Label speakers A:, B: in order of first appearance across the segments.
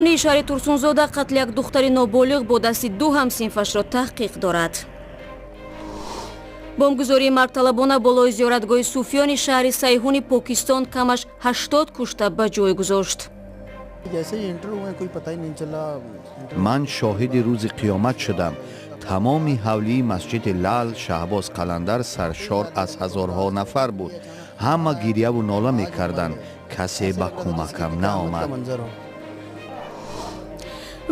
A: Шаҳри Турсунзода қатли як духтари ноболиғ бо дасти ду ҳамсинфашро таҳқиқ дорад. Бомбгузории маргталабона болои зиёратгоҳи суфиёни шаҳри Сайҳуни Покистон камаш 80 кушта ба ҷой гузошт.
B: Ман шоҳиди рӯзи қиёмат шудам. Тамоми ҳавлии масҷиди Лал Шаҳбоз Қаландар саршор аз ҳазорҳо нафар буд. Ҳама гирьяву нола мекарданд, касе ба кӯмакам наомад.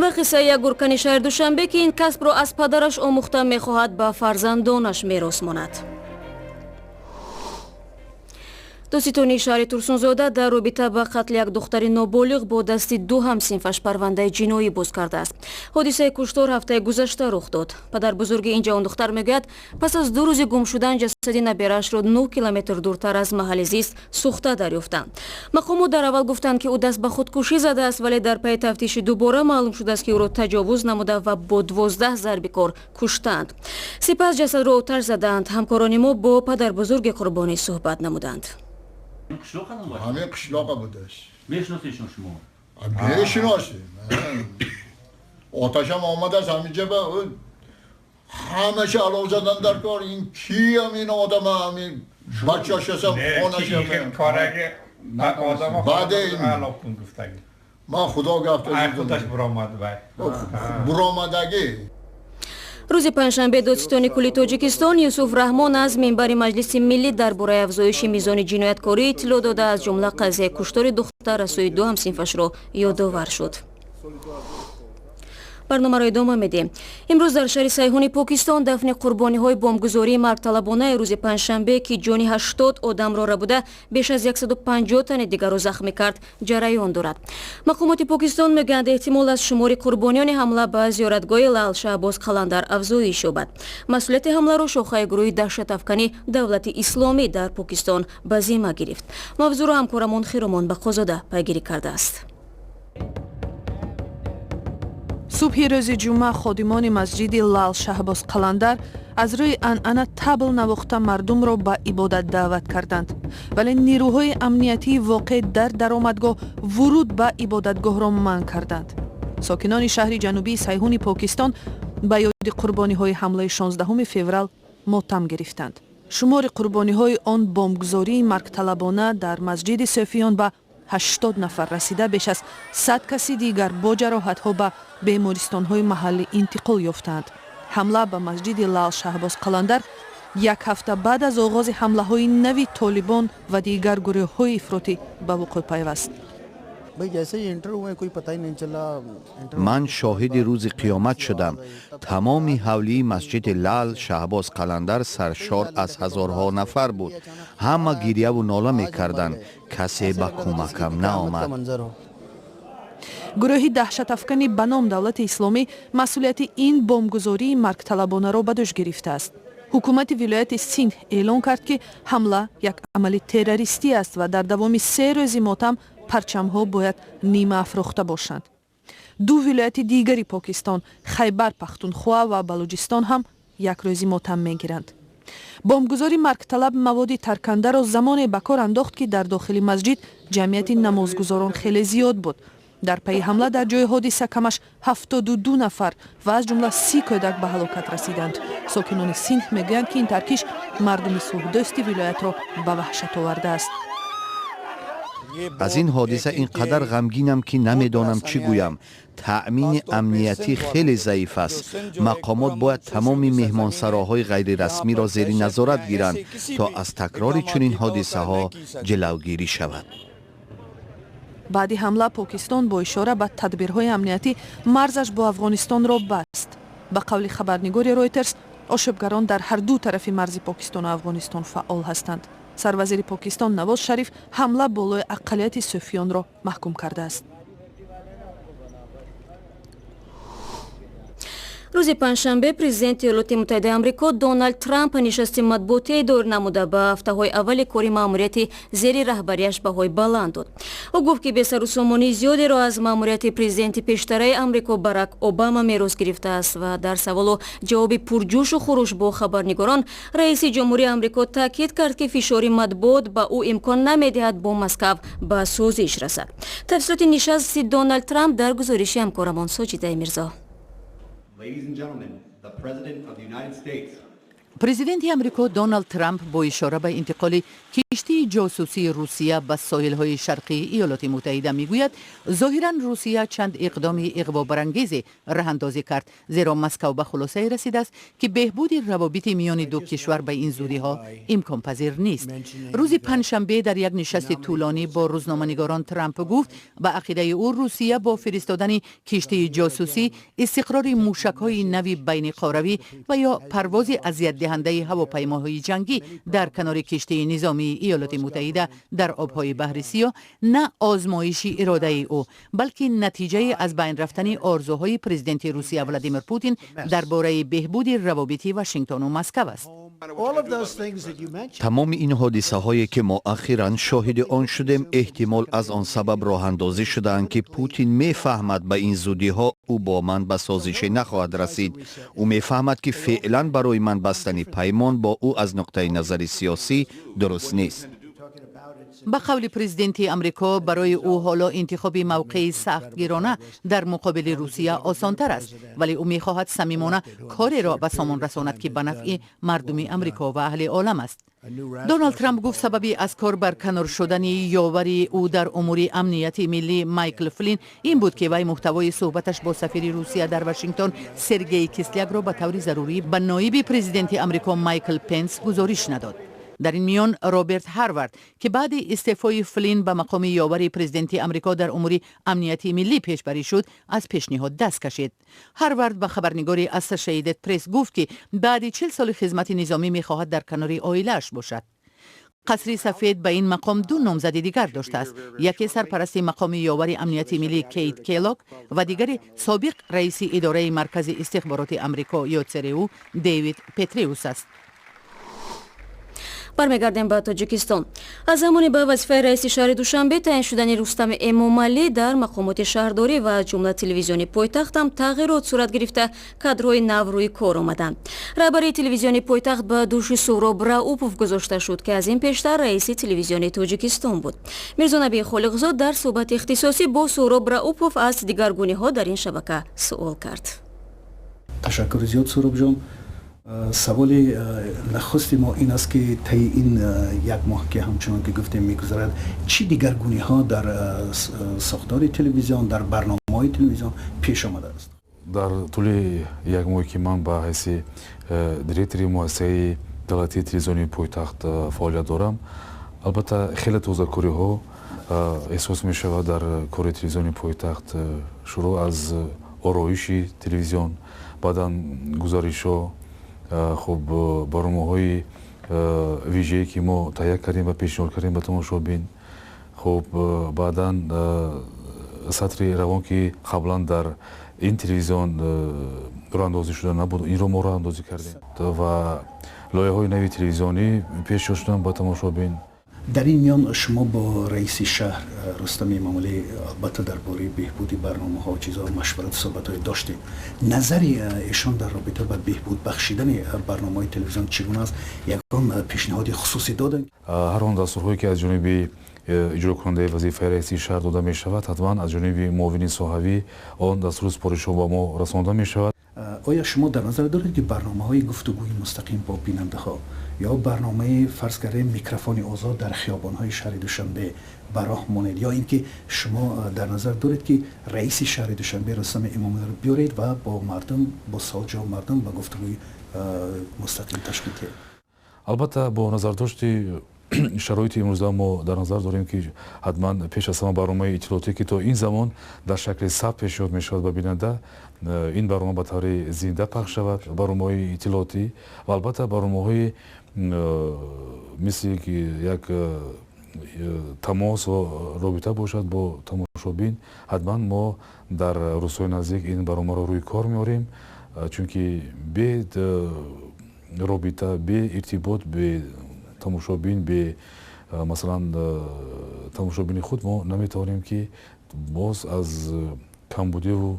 A: Ва қиссаи як гуркани шаҳри Душанбе, ки ин касбро аз падараш омӯхта, мехоҳад ба фарзандонаш мерос монад. Додситонии шаҳри Турсунзода дар робита ба қатли як духтари ноболиғ бо дасти ду ҳамсинфаш парвандаи ҷиноӣ боз кардааст. Ҳодисаи куштор ҳафтаи гузашта рух дод. Падарбузурги ин ҷавондухтар мегӯяд, пас аз 2 рӯзи гум шудан ҷасади набераашро 9 километр дуртар аз маҳалли зист сӯхта дарёфтанд. Мақомот дар аввал гуфтанд, ки ӯ даст ба худкушӣ задааст, вале дар пайи тафтиши дубора маълум шудааст, ки ӯро таҷовуз намуда ва бо 12 зарби кор куштаанд. Сипас ҷасадро оташ задаанд. Ҳамкорони мо бо падарбузурги қурбонӣ суҳбат намуданд.
C: Ҳамин қишлоқа будаш.
D: Мешиносед шумо?
C: Мешиносем. Оташам омадааст ҳаминҷа, ба ҳамаша алов задан дар кор. Ин киям, ин одама, ҳамин бачашасам, хонашам. Баъде ман худо гафта буромадагӣ.
A: Рӯзи панҷшанбе додситони кулли Тоҷикистон Юсуф Раҳмон аз минбари Маҷлиси миллӣ дар бораи афзоиши мизони ҷинояткорӣ иттилоъ дода, аз ҷумла қазияи куштори духтар аз сӯи ду ҳамсинфашро ёдовар шуд. Барномаро идома медиҳем. Имрӯз дар шаҳри Сайҳуни Покистон дафни қурбониҳои бомбгузории маргталабонаи рӯзи панҷшанбе, ки ҷони 80 одамро рабуда, беш аз 150 тани дигарро захмӣ кард, ҷараён дорад. Мақомоти Покистон мегӯянд, эҳтимол аст шумори қурбониёни ҳамла ба зиёратгоҳи Лал Шаҳбоз Қаландар афзоиш ёбад. Масъулияти ҳамларо шохаи гурӯҳи даҳшатафкани Давлати Исломӣ дар Покистон ба зимма гирифт. Мавзӯъро ҳамкорамон Хиромон Бақозода пайгирӣ кардааст.
E: Субҳи рӯзи ҷумъа ходимони масҷиди Лал Шаҳбоз Қаландар аз рӯи анъана табл навохта мардумро ба ибодат даъват карданд, вале нирӯҳои амниятии воқеъ дар даромадгоҳ вуруд ба ибодатгоҳро манъ карданд. Сокинони шаҳри ҷанубии Сайҳуни Покистон ба ёди қурбониҳои ҳамлаи 16 феврал мотам гирифтанд. Шумори қурбониҳои он бомбгузории маргталабона дар масҷиди сӯфиён ба 80 нафар расида, беш аз 100 каси дигар бо ҷароҳатҳо ба бемористонҳои маҳаллӣ интиқол ёфтаанд. Ҳамла ба масҷиди Лал Шаҳбоз Қаландар як ҳафта баъд аз оғози ҳамлаҳои нави Толибон ва дигар гурӯҳҳои ифротӣ ба вуқӯъ пайваст.
B: Ман шоҳиди рӯзи қиёмат шудам. Тамоми ҳавлии масҷиди Лал Шаҳбоз Қаландар саршор аз ҳазорҳо нафар буд. Ҳама гирьяву нола мекарданд, касе ба кӯмакам наомад.
E: Гурӯҳи даҳшатафкани ба ном Давлати Исломӣ масъулияти ин бомбгузории маргталабонаро ба дӯш гирифтааст. Ҳукумати вилояти Синд эълон кард, ки ҳамла як амали террористӣ аст ва дар давоми 3 рӯзи мотам парчамҳо бояд нимаафрохта бошанд. Ду вилояти дигари Покистон, Хайбар Пахтунхуа ва Балуҷистон, ҳам як рӯзи мотам мегиранд. Бомбгузори маргталаб маводи таркандаро замоне ба кор андохт, ки дар дохили масҷид ҷамъияти намозгузорон хеле зиёд буд. Дар пайи ҳамла дар ҷои ҳодиса камаш 72 нафар ва аз ҷумла 30 кӯдак ба ҳалокат расиданд. Сокинони Синд мегӯянд, ки ин таркиш мардуми сулҳдӯсти вилоятро ба ваҳшат овардааст.
B: Аз ин ҳодиса ин қадар ғамгинам, ки намедонам чӣ гӯям. Таъмини амниятӣ хеле заиф аст. Мақомот бояд тамоми меҳмонсароҳои ғайрирасмиро зери назорат гиранд, то аз такрори чунин ҳодисаҳо ҷилавгирӣ шавад.
E: Баъди ҳамла Покистон бо ишора ба тадбирҳои амниятӣ марзаш бо Афғонистонро баст. Ба қавли хабарнигори Ройтерс, ошӯбгарон дар ҳар ду тарафи марзи Покистону Афғонистон фаъол ҳастанд. Сарвазири Покистон Навоз Шариф ҳамла болои ақаллияти сӯфиёнро маҳкум кардааст.
A: Рӯзи панҷшанбе президенти Иёлоти Муттаҳидаи Амрико Доналд Трамп нишасти матбуотие доир намуда, ба ҳафтаҳои аввали кори маъмурияти зери раҳбарияш баҳои баланд дод. Ӯ гуфт, ки бесарусомонии зиёдеро аз маъмурияти президенти пештараи Амрико Барак Обама мерос гирифтааст. Ва дар саволу ҷавоби пурҷӯшу хуруш бо хабарнигорон раиси ҷумҳурии Амрико таъкид кард, ки фишори матбуот ба ӯ имкон намедиҳад бо Москав ба созиш расад. Тафсилоти нишасти Доналд Трамп дар гузориши ҳамкорамон Соҷидаи Мирзо.
D: Ladies and gentlemen, the President of the United States.
F: Президенти Амрико Доналд Трамп бо ишора ба интиқоли киштии ҷосусии Русия ба соҳилҳои шарқии Иёлоти Муттаҳида мегӯяд, зоҳиран Русия чанд иқдоми иғвобарангезе раҳандозӣ кард, зеро Москав ба хулосае расидааст, ки беҳбуди равобити миёни ду кишвар ба ин зудиҳо имконпазир нест. Рӯзи панҷшанбе дар як нишасти тӯлонӣ бо рӯзноманигорон Трамп гуфт, ба ақидаи ӯ, Русия бо фиристодани киштии ҷосусӣ, истиқрори мушакҳои нави байниқоравӣ ва ё парвози азиятдиҳандаи ҳавопаймоҳои ҷангӣ дар канори киштии низомии Иёлоти Муттаҳида дар обҳои Баҳри Сиёҳ на озмоиши иродаи ӯ, балки натиҷаи аз байн рафтани орзуҳои президенти Русия Владимир Путин дар бораи беҳбуди равобити Вашингтону Москав аст.
B: Тамоми ин ҳодисаҳое, ки мо ахиран шоҳиди он шудем, эҳтимол аз он сабаб роҳандозӣ шудаанд, ки Путин мефаҳмад, ба ин зудиҳо ӯ бо ман ба созише нахоҳад расид. Ӯ мефаҳмад, ки феълан барои ман бастани паймон бо ӯ аз нуқтаи назари сиёсӣ дуруст нест.
F: Ба қавли президенти Амрико, барои ӯ ҳоло интихоби мавқеи сахтгирона дар муқобили Русия осонтар аст, вале ӯ мехоҳад самимона кореро ба сомон расонад, ки ба нафъи мардуми Амрико ва аҳли олам аст. Доналд Трамп гуфт, сабаби аз кор барканор шудани ёвари ӯ дар умури амнияти миллӣ Майкл Флин ин буд, ки вай муҳтавои суҳбаташ бо сафири Русия дар Вашингтон Сергей Кислякро ба таври зарурӣ ба ноиби президенти Амрико Майкл Пенс гузориш надод. Дар ин миён Роберт Ҳарвард, ки баъди истеъфои Флин ба мақоми ёвари президенти Амрико дар умури амнияти миллӣ пешбарӣ шуд, аз пешниҳод даст кашид. Ҳарвард ба хабарнигори Ассошиэйтед Пресс гуфт, ки баъди 40 соли хизмати низомӣ мехоҳад дар канори оилааш бошад. Қасри Сафед ба ин мақом ду номзади дигар доштааст: яке сарпарасти мақоми ёвари амнияти миллӣ Кейт Келлог ва дигари собиқ раиси идораи маркази истихбороти Амрико ё ЦРУ Дэвид Петреус аст.
A: Бармегардем ба Тоҷикистон. Аз замони ба вазифаи раиси шаҳри Душанбе таъин шудани Рустами Эмомалӣ дар мақомоти шаҳрдорӣ ва аз ҷумла телевизиони пойтахтам тағйирот сурат гирифта, кадрҳои нав рӯи кор омаданд. Раҳбарии телевизиони пойтахт ба дӯши Суҳроб Раупов гузошта шуд, ки аз ин пештар раиси телевизиони Тоҷикистон буд. Мирзонаби Холиқзод дар суҳбати ихтисосӣ бо Суҳроб Раупов аз дигаргуниҳо дар ин шабака суол кард.
G: Ташаккури зиёд, Суҳробҷон. Саволи нахусти мо ин аст, ки таи ин як моҳ, ки ҳамчунон ки гуфтем мегузарад, чӣ дигаргуниҳо дар сохтори телевизион, дар барномаҳои телевизион пеш омадааст?
H: Дар тӯли як моҳе, ки ман ба ҳайси директори муассисаи давлатии телевизиони пойтахт фаъолият дорам, албатта, хеле тозакориҳо эҳсос мешавад дар кори телевизиони пойтахт, шурӯъ аз ороиши телевизион, баъдан гузоришҳо, хуб, барномаҳои вижае, ки мо таҳия кардем ва пешниҳод кардем ба тамошобин. Хуб, баъдан сатри равон, ки қаблан дар ин телевизион роҳандозӣ шуда набуд, инро мо роҳандозӣ кардем ва лоиҳаҳои нави телевизионӣ пешниҳод шуданд ба тамошобин.
G: Дар ин миён шумо бо раиси шаҳр Рустами Эмомалӣ, албатта, дар бораи беҳбуди барномаҳо, чизҳо машварату суҳбатҳое доштед. Назари эшон дар робита ба беҳбуд бахшидани барномаҳои телевизион чӣ гуна аст? Ягон пешниҳоди хусусӣ доданд?
H: Ҳар он дастурҳое, ки аз ҷониби иҷрокунандаи вазифаи раиси шаҳр дода мешавад, ҳатман аз ҷониби муовини соҳавӣ он дастуру супоришҳо ба мо расонда мешавад.
G: Оё шумо дар назар доред, ки барномаҳои гуфтугӯи мустақим бо бинандаҳо ё барномаи, фарз кардем, микрофони озод дар хиёбонҳои шаҳри Душанбе ба роҳ монед, ё ин ки шумо дар назар доред, ки раиси шаҳри Душанбе Рустами Эмомалиро биёред ва бо мардум, бо суолҷавоб мардум ба гуфтугӯи мустақим ташкил диҳед?
H: Албатта, бо назардошти шароити имрӯза мо дар назар дорем, ки ҳатман пеш аз ҳама барномаи иттилоотӣ, ки то ин замон дар шакли сабт пешниҳод мешавад ба бинанда, ин барнома ба таври зинда пахш шавад. Барномаҳои иттилоотӣ ва албатта барномаҳои мисли ки як тамос ва робита бошад бо тамошобин, ҳатман мо дар рӯзҳои наздик ин барномаро рӯи кор меорем. Чунки бе робита, бе иртибот, бе тамошобин, бе масалан тамошобини худ мо наметавонем, ки боз аз камбудиву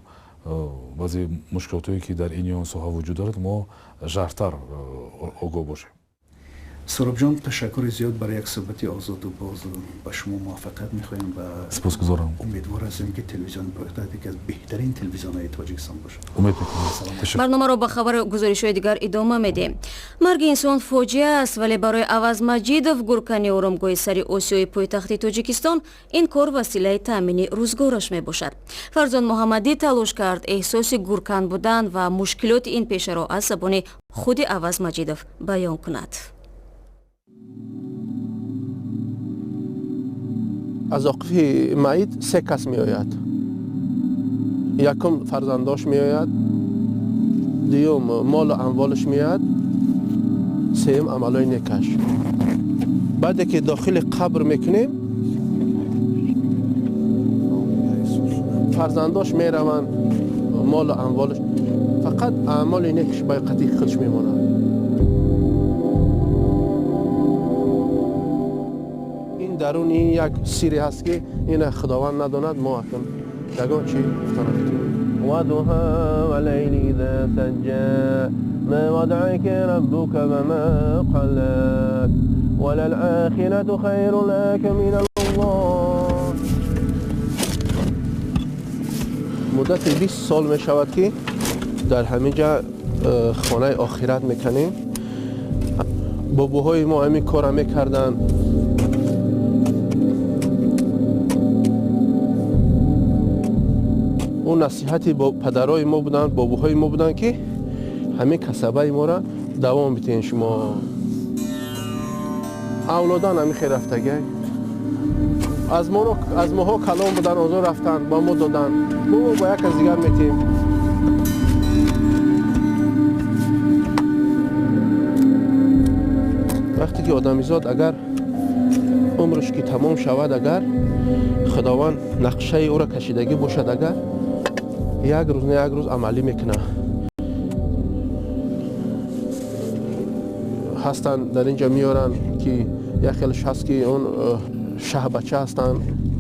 H: баъзе мушкилотое, ки дар ин ё он соҳа вуҷуд дорад, мо жарфтар огоҳ бошем.
G: Суҳробҷон, ташаккури зиёд барои як суҳбати озоду боз. Ба шумо муваффақият мехоҳем ва
H: Сипосгузорам.
G: умедвор ҳастем, ки телевизиони пойтахт яке аз беҳтарин телевизионҳои Тоҷикистон бошад.
H: Умед мекунам.
A: Барномаро ба хабару гузоришҳои дигар идома медиҳем. Марги инсон фоҷиа аст, вале барои Аваз Маҷидов, гуркани оромгоҳи сари Осиёи пойтахти Тоҷикистон, ин кор василаи таъмини рӯзгораш мебошад. Фарзон Муҳаммадӣ талош кард эҳсоси гуркан будан ва мушкилоти ин пешаро аз забони худи Аваз Маҷидов баён кунад.
I: Аз оқифи маит се кас меояд. Якум фарзандош меояд, дуюм молу амволаш меояд, сеюм амалҳои некаш. Баъде ки дохили қабр мекунем, фарзандош мераванд, молу амволаш, фақат аъмоли некаш ба қатъи худш мемонад. Дарун ин як сире ҳаст, ки ина Худованд надонад, мо акун ягон чи гуфта наметавонем. وضحى والليل إذا سجى ما ودعك ربك وما قلاك وللآخرة خير لك من الله. مدت 20 سال می شود که در همین جا خانه آخرت میکنیم. بابوهای ما همین کار میکردن. اون نصیحتی با پدرای ما بودن، بابوهای ما بودن که همین کسبه ما را دوام بیتین. شما اولادان همین خیر رفتگی از ماها کلام بودن، آنجا رفتن با ما دادن، ما با یک از دیگر میتیم. وقتی که آدمیزاد اگر عمرش که تمام شود، اگر خداوند نقشه او را کشیدگی باشد، اگر یک روز نه یک روز عملی میکنه. هستن در اینجا میارن که یک خیلش هست که اون شه بچه هستن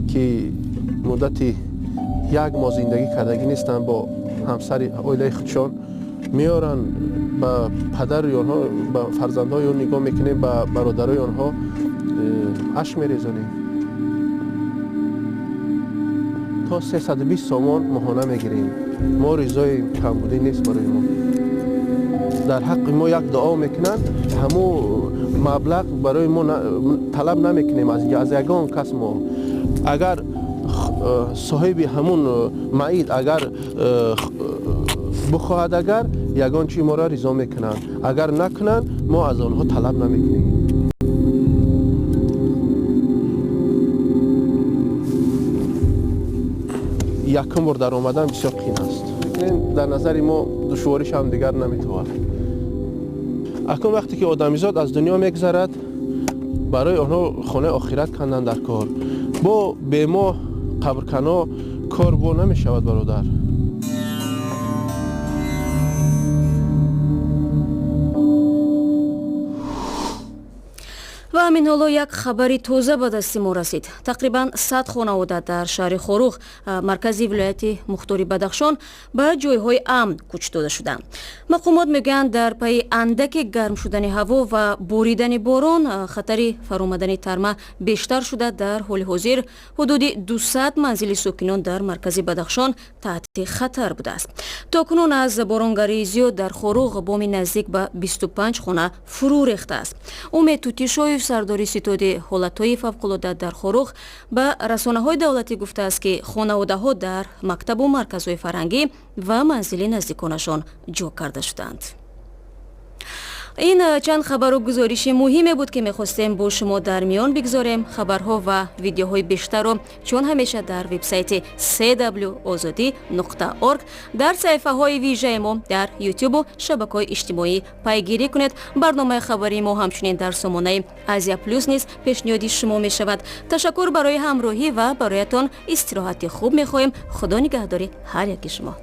I: که مدت یک ماه زندگی کردگی نیستن با همسر عائله خودشان. میارن به پدر آنها، به فرزندهای اون نگاه میکنیم، به برادرای آنها اشک میریزانیم. تا 320 سومان ماهانه میگیریم. ما رضای کمبودی نیست برای ما. در حق ما یک دعا میکنن، همو مبلغ برای ما طلب نمیکنیم از یگان کس. ما اگر صاحب همون معید اگر بخواهد، اگر یگان چی ما را رضا میکنن، اگر نکنن ما از آنها طلب نمیکنیم. یکم بار در آمدن بسیار قین است. در نظر ما دشواریش هم دیگر نمیتواند. اکنون وقتی که آدمیزاد از دنیا میگذرد، برای آنها خانه آخرت کندن در کار با به ما قبرکنا کار با نمیشود برادر.
A: Ва ҳамин ҳоло як хабари тоза ба дасти мо расид. Тақрибан 100 хонавода дар шаҳри Хоруғ, маркази вилояти мухтори Бадахшон, ба ҷойҳои амн кӯч дода шуданд. Мақомот мегӯянд, дар пайи андаке гарм шудани ҳаво ва боридани борон хатари фаромадани тарма бештар шуда, дар ҳоли ҳозир ҳудуди 200 манзили сокинон дар маркази Бадахшон таҳти хатар будааст. То кунун аз боронгарии зиёд дар Хоруғ боми наздик ба 25 хона фурӯ рехтааст. Умед Тутишоев, сардори ситоди ҳолатҳои фавқулода дар Хоруғ, ба расонаҳои давлатӣ гуфтааст, ки хонаводаҳо дар мактабу марказҳои фарҳангӣ ва манзили наздиконашон ҷо карда шуданд. Ин чанд хабару гузориши муҳиме буд, ки мехостем бо шумо дар миён бигзорем. Хабарҳо ва видеоҳои бештарро чун ҳамеша дар вебсайти cw ozodi.org, дар саҳифаҳои вижаи мо дар Ютубу шабакаҳои иҷтимоӣ пайгирӣ кунед. Барномаи хабарии мо ҳамчунин дар сомонаи Азия Плюс низ пешниҳоди шумо мешавад. Ташаккур барои ҳамроҳӣ ва бароятон истироҳати хуб мехоҳем. Худо нигаҳдори ҳар яки шумо.